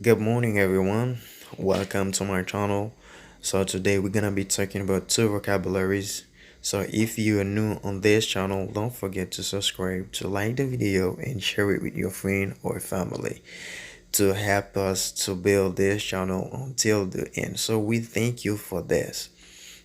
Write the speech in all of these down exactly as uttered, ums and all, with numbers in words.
Good morning, everyone. Welcome to my channel. So today we're gonna be talking about two vocabularies. So if you are new on this channel, don't forget to subscribe, to like the video, and share it with your friend or family to help us to build this channel until the end. So we thank you for this.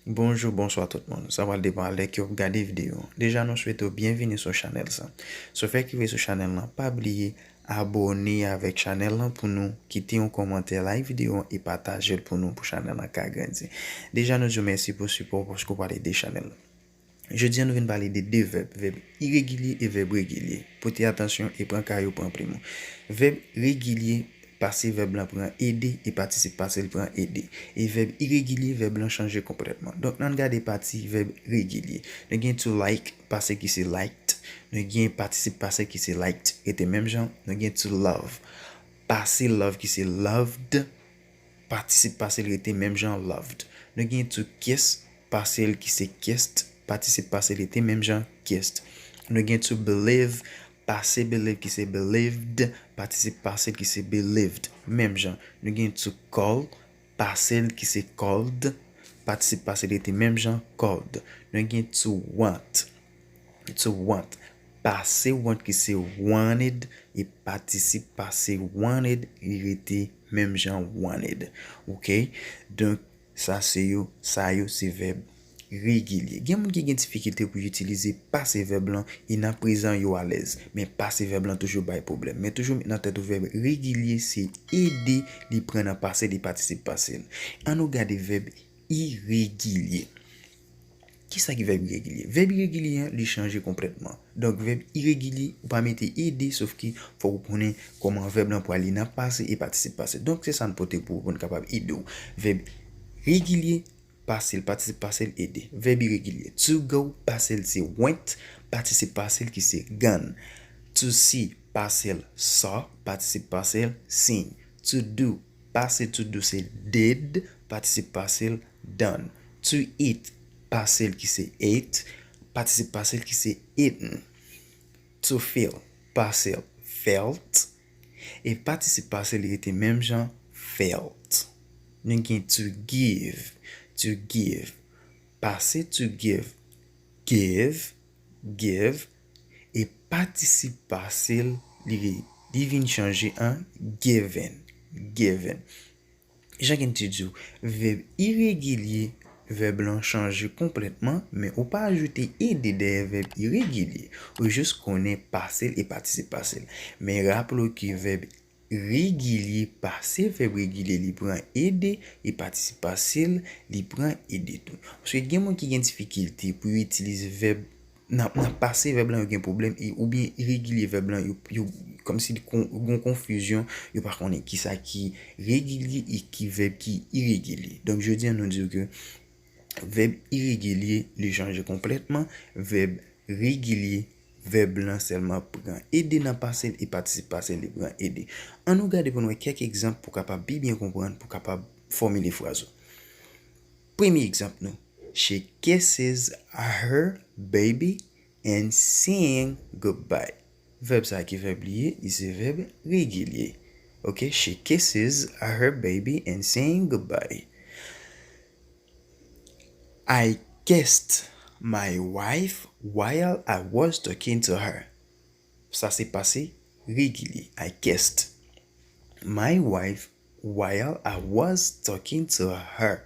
Bonjou, bonswa tout moun. Sa pral depann lè ke w ap gade videyo an. Deja, nou swete w byenvini sou chanèl sa. Si w fèk rive sou chanèl lan, pa bliye abòne avèk chanèl lan pou nou, kite yon kòmantè, like videyo an e pataje l pou nou, pou chanèl lan ka grandi. Deja, nou di w mèsi pou sipò w, paske w pral ede chanèl lan. Jodi a, nou vin pale de de vèb, vèb iregilye e vèb regilye. Pote atansyon e pran kaye w, pran plim ou. Vèb regilye, pase vèb lan pran ed e patisip pase l pran ed. E vèb iregilye, vèb lan chanje konplètman. Donk, ann gade pati vèb regilye. Nou gen to like, pase ki se liked. Nou gen patisip pase ki se liked, rete menm jan. Nou gen to love, pase love ki se loved, patisip pase l rete menm jan, loved. Nou gen to kiss, pase l ki se kissed, patisip pase l rete menm jan, kissed. Nou gen to believe, pase believe ki se believed, patisip pase l ki se believed, menm jan. Nou gen to call, pase l ki se called, patisip pase l rete menm jan, called. Nou gen to want, to want, pase want ki se wanted, e patisip pase wanted, li rete menm jan, wanted. Ok? Donk, sa se yo, sa yo se vèb regilye. Gen moun ki gen difikilte pou yo itilize pase vèb lan e nan prezan yo alèz. Men pase vèb lan toujou bay pwoblèm. Men toujou met nan tèt ou vèb regilye se ede li pran nan pase, li patisip pase l. Ann nou gade vèb iregilye. Kisa ki vèb iregilye? Vèb iregilye an, li chanje konplètman. Donk, vèb iregilye, ou pa mete ede, sòf ke fòk ou konnen kòman vèb lan pwale nan pase e patisip pase. Donk, se sa n pote pou ou, pou n kapab ede w. Vèb regilye, pase l, patisip pase l, ede. Vèb iregilye. To go, pase l se went, patisip pase l ki se gone. To see, pase l saw, patisip pase l seen. To do, pase to do se did, patisip pase l done. To eat, pase l ki se ate, patisip pase l ki se eaten. To feel, pase l felt, e patisip pase l rete menm jan, felt. Nou gen to give, to give, pase to give, give, give, e patisip pase l, li, li vin chanje an given, given. Jan ke n te di w, vèb iregilye, vèb lan chanje konplètman, men ou pa ajoute ede dèyè vèb iregilye. Ou jis konnen pase l e patisip pase l. Men raple w ke vèb regilye, pase vèb regilye, li pran ede, e patisip pase l, li pran ede tou. Paske gen moun ki gen difikilte pou yo itilize vèb nan, nan pase vèb lan, yo gen pwoblèm, e, oubyen iregilye vèb lan, yo, yo, kòmsi li kon, gen konfizyon, yo pa konnen kisa ki regilye e ki vèb ki iregilye. Donk, jodi a, nou di w ke vèb iregilye, li chanje konplètman, vèb regilye, vèb lan sèlman pran ede nan pase l e patisip pase l, li pran ede. Ann nou gade pou n wè kèk egzanp pou w kapab pi byen konprann, pou w kapab fòmile fraz ou. Premye egzanp nou, she kisses her baby and saying goodbye. Vèb sa ki vèb li ye, li se vèb regilye. Ok, she kisses her baby and saying goodbye. I kissed my wife while I was talking to her. Sa se pase regilye. I kissed my wife while I was talking to her.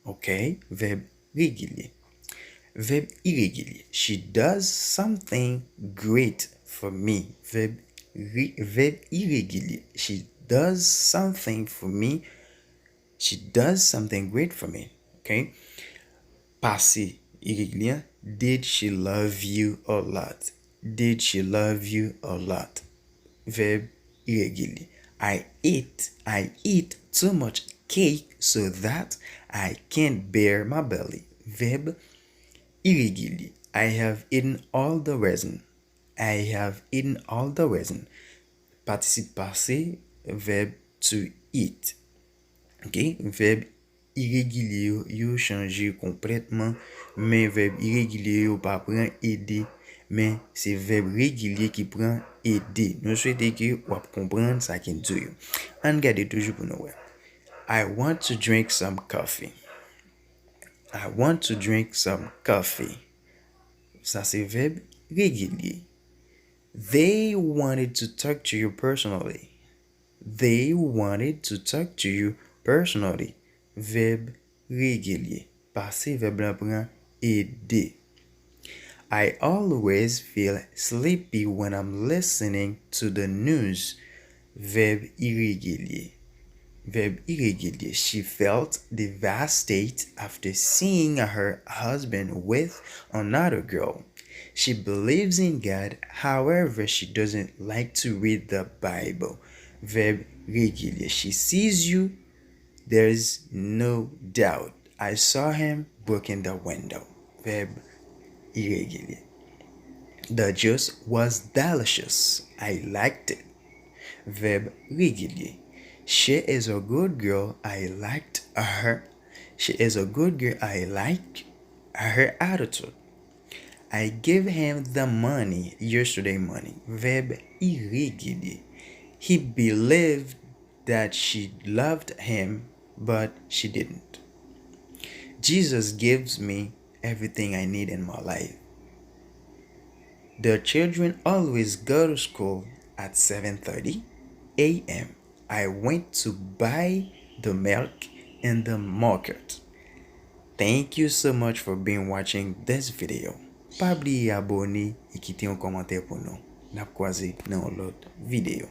Ok, vèb regilye. Vèb iregilye. She does something great for me. Vèb, vèb iregilye. She does something for me. She does something great for me. Ok? Pase iregilye an. Did she love you a lot? Did she love you a lot? Vèb iregilye. I eat, I eat too much cake so that I can't bear my belly. Vèb iregilye. I have eaten all the raisin. I have eaten all the raisin. Patisip pase, vèb to eat. Ok? Vèb iregilye yo, yo chanje konplètman, men vèb iregilye yo pa pran ede, men se vèb regilye ki pran ede. Nou swete ke w ap konprann sa ke n di yo. Ann gade toujou pou nou wè. I want to drink some coffee. I want to drink some coffee. Sa se vèb regilye. They wanted to talk to you personally. They wanted to talk to you personally. Vèb regilye. Pase vèb la pran ede. I always feel sleepy when I'm listening to the news. Vèb iregilye. Vèb iregilye. She felt devastated after seeing her husband with another girl. She believes in God, however, she doesn't like to read the Bible. Vèb regilye. She sees you, there's no doubt. I saw him broken the window. Vèb iregilye. The juice was delicious. I liked it. Vèb regilye. She is a good girl. I liked her. She is a good girl. I like her attitude. I gave him the money yesterday morning. Vèb iregilye. He believed that she loved him, but she didn't. Jesus gives me everything I need in my life. The children always go to school at seven thirty a m. I went to buy the milk in the market. Thank you so much for being watching this video. Pa bliye abone e kite yon kòmantè pou nou. N ap kwaze nan yon lòt videyo.